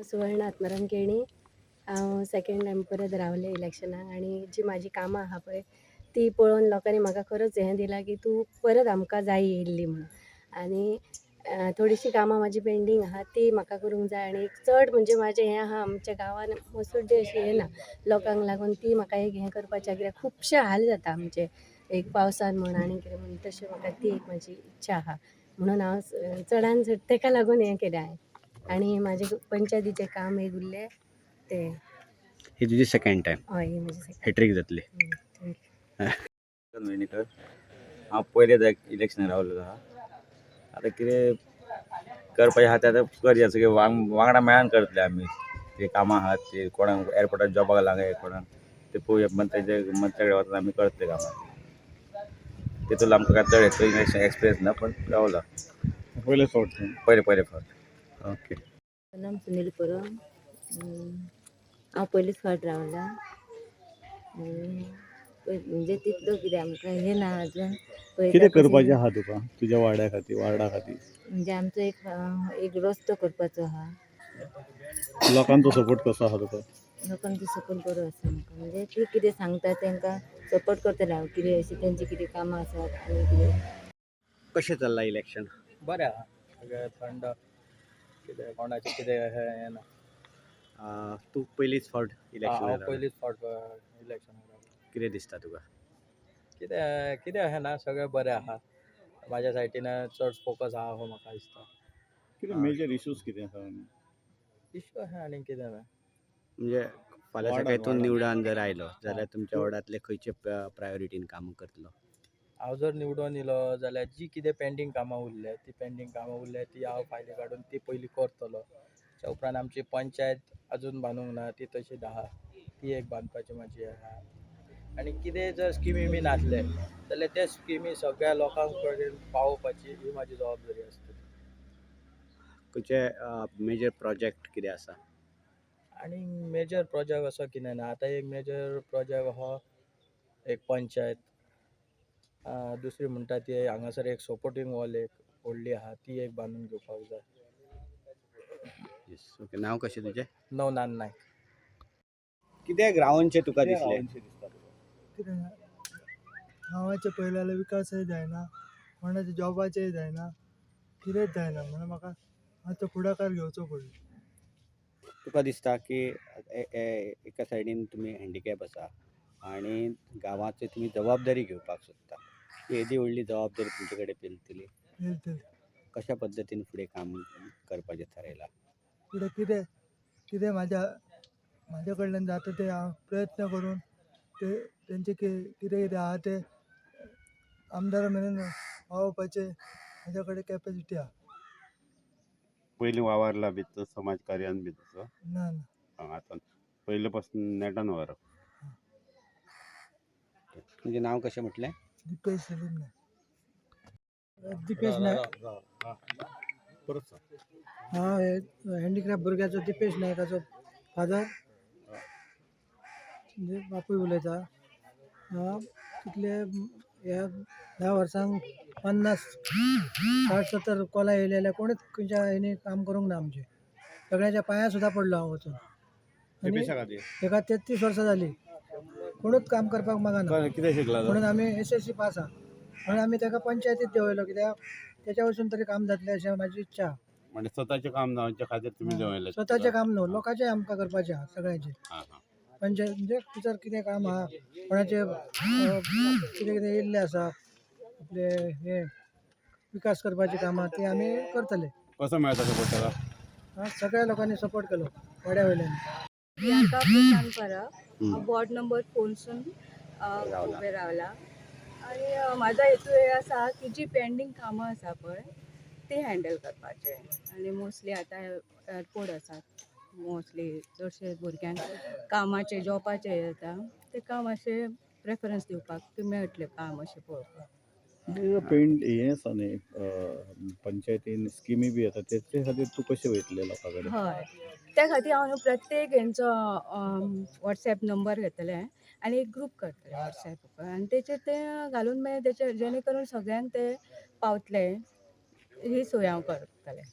सुवर्ण आत्माराम केणी. हांव second time परत रावलें इलेक्शनाक आनी जी म्हाजी कामां आहा पळय ती पळोवन लोकांनी म्हाका खरोच हें दिलां की तूं परत आमकां जाय येयल्ली म्हणून. आनी थोडीशीं कामां म्हाजी पेंडींग आहा ती म्हाका करूंक जाय. आनी चड म्हणजे म्हाजें हें आहा, आमच्या गांवान मसुड्डे अशें हें ना लोकांक लागून, ती म्हाका एक हें करपाचें, कित्याक खुबशे हाल जाता आमचे एक पावसान म्हण आनी कितें म्हण. तशें म्हाका ती एक म्हाजी इच्छा आहा म्हणून हांव चडान चड तेका लागून हें केलें हांवें. आनी म्हाजें पंचायतीचें काम एक उरलें तें. ही तुजी सेकंड टायम? हय, ही म्हजी सेकंड. हॅट्रीक जातली. Thank you. वेणीकर. हांव पयलें इलेक्शन रावलेलो आहा. आतां कितें करपाचें आहा तें आतां करया, सगळें वांगडा मेळान करतले आमी. ते कामां आहात ते कोणाक एअरपोर्टार जॉबाक लागले, कोणाक ते पळोवया, मंत्र्याचे मंत्र्या कडेन वचून आमी करतले कामां. तितून आमकां काय चड एक्सपिरियन्स ना, पण रावला. पयले फावट? पयले पयले फावट. ओके. नाम सुनील परब. हांव पयलीच फावट रावला. म्हणजे तितलो कितें आमकां हें ना अजून. पळयता कितें कशें. करपाचें आहा तुका तुज्या वाड्या खातीर, वार्डा खातीर? म्हणजे आमचो एक एक रस्तो करपाचो आहा. लोकांचो सपोर्ट कसो आहा तुका? लोकांचो सपोर्ट बरो आसा आमकां. म्हणजे ती कितें सांगता तांकां सपोर्ट करतले हांव. कितें अशें तेंची कितें कामां आसात आनी कितें. कशें चल्लां इलेक्शन? बरें आहा, सगळें थंड, कितें कोणाचें कितें हें ना. तूं पयलीच फावट हांव इलेक्शन? पयलीच फावट इलेक्शनाक रावला. कितें दिसता तुका? कितें कितें अशें ना, सगळें बरें आहा. म्हाज्या सायडीन चड फोकस आहा हो म्हाका दिसता. कितें मेजर इश्यूज कितें आसा? इश्यू अशें आनी कितें ना. म्हणजे फाल्यां वार्डान, सकाळी तूं वार्डान. निवडून जर आयलो जाल्यार तुमच्या वॉर्डांतले खंयचे प्रायोरिटीन कामां करतलो? हांव जर निवडून येयलो जाल्यार जी कितें पेंडींग कामां उरल्या ती पेंडींग कामां उरल्या ती हांव फायली काडून ती पयलीं करतलो. त्या उपरांत आमची पंचायत अजून बांदूंक ना, ती तशीच आहा, ती एक बांदपाची म्हाजी आहा. आनी कितें जर स्किमी बीन आसले जाल्यार त्या स्किमी सगळ्या लोकांक कडेन पावोवपाची ही म्हाजी जबाबदारी आसतली. खंयचे मेजर प्रोजेक्ट कितें आसा? आनी मेजर प्रोजेक्ट असो कितें ना. आतां एक मेजर प्रोजेक्ट हो एक पंचायत, दुसरी म्हणटा ती हांगासर एक सपोर्टींग वॉल एक व्हडली आहा, ती एक बांदून घेवपाक जाय. येस, ओके. नांव कशें तुजें? नवनान नायक. कितें रावनशें तुका दिसलें? कितें गांवाचे पळयले जाल्यार विकासय जायना, कोणाच्या जॉबाचेय जायना, कितेंच जायना. म्हणून म्हाका मातसो फुडाकार घेवचो पडलो. तुका दिसता की एका सायडीन तुमी हँडिकॅप आसा आनी गांवाची तुमी जबाबदारी घेवपाक सोदता, ही येदी व्हडली जबाबदारी तुमचे कडेन पेलतली? पेलतली. कशा पद्दतीन फुडें काम करपाचें थारायलां? फुडें कितें कितें म्हाज्या कडल्यान जाता तें हांव प्रयत्न करून ते तेंचे कितें कितें आहा ते आमदारा मेरेन पावोवपाचे म्हाज्या कडेन कॅपेसिटी आहा. पयलीं वावरला बी तो समाज कार्यान बी तसो? ना ना. आतां पयले पासून नेटान वावरप. तुमचें नांव कशें म्हटलें? दिपेश सलीम नायक. दिपेश नायक. परत सांग. हांव हँडिक्राफ्ट भुरग्याचो दिपेश नायकाचो फादर, म्हणजे बापूय उलयता. कितले ह्या 10 वर्सांक 50 60 70 कोला येयले जाल्यार कोणूच खंयच्या हेणी काम करूंक ना आमचें. सगळ्यांच्या पांयां सुद्दां पडलो हांव वचून. आनी दिपेशा खातीर तेका 33 वर्सां जालीं, कोणूच काम करपाक मागना. कितें शिकला तो? म्हणून आमी SSC पास आहा म्हणून आमी ताका पंचायतीत देंवयलो, कित्याक तेच्या वचून तरी काम जातलें अशें म्हाजी इच्छा आहा. म्हणजे स्वताचें काम जावचे खातीर तुमी देंवयलें? स्वताचें काम न्हू, लोकांचें आमकां करपाचें आहा सगळ्यांचें. आं हां. पंचायत म्हणजे भितर कितें काम आहा, कोणाचें कितें कितें येयल्लें आसा आपले हे विकास करपाची कामां ती आमी करतले. कसो मेळटा सपोर्ट ताका? आं, सगळ्या लोकांनी सपोर्ट केलो वाड्या वयल्यांनी. प्रियांका प्रशांत परब. हांव वॉर्ड नंबर 4सून रावला. उबें रावला आनी म्हाजो हेतू हे आसा की जी पेंडींग कामां आसा पळय ती हँडल करपाचें. आनी मोस्टली आतां एअरपोर्ट आसा, मोस्टली चडशे भुरग्यांक कामाचें जॉबाचें जाता, तेका मातशें प्रेफरन्स दिवपाक की मेळटलें काम अशें पळोवपाक. पेंट हें आसा न्ही, पंचायतीन स्किमी बी येता, तेचे खातीर तूं कशें वयतलें लोकां कडेन? हय, त्या खातीर हांव न्हू प्रत्येक हेंचो वॉट्सएप नंबर घेतलें आनी एक ग्रूप करतलें वॉट्सएप, आनी तेचेर तें घालून मागीर तेचेर जेणे करून सगळ्यांक ते पावतले ही सोय हांव करतलें.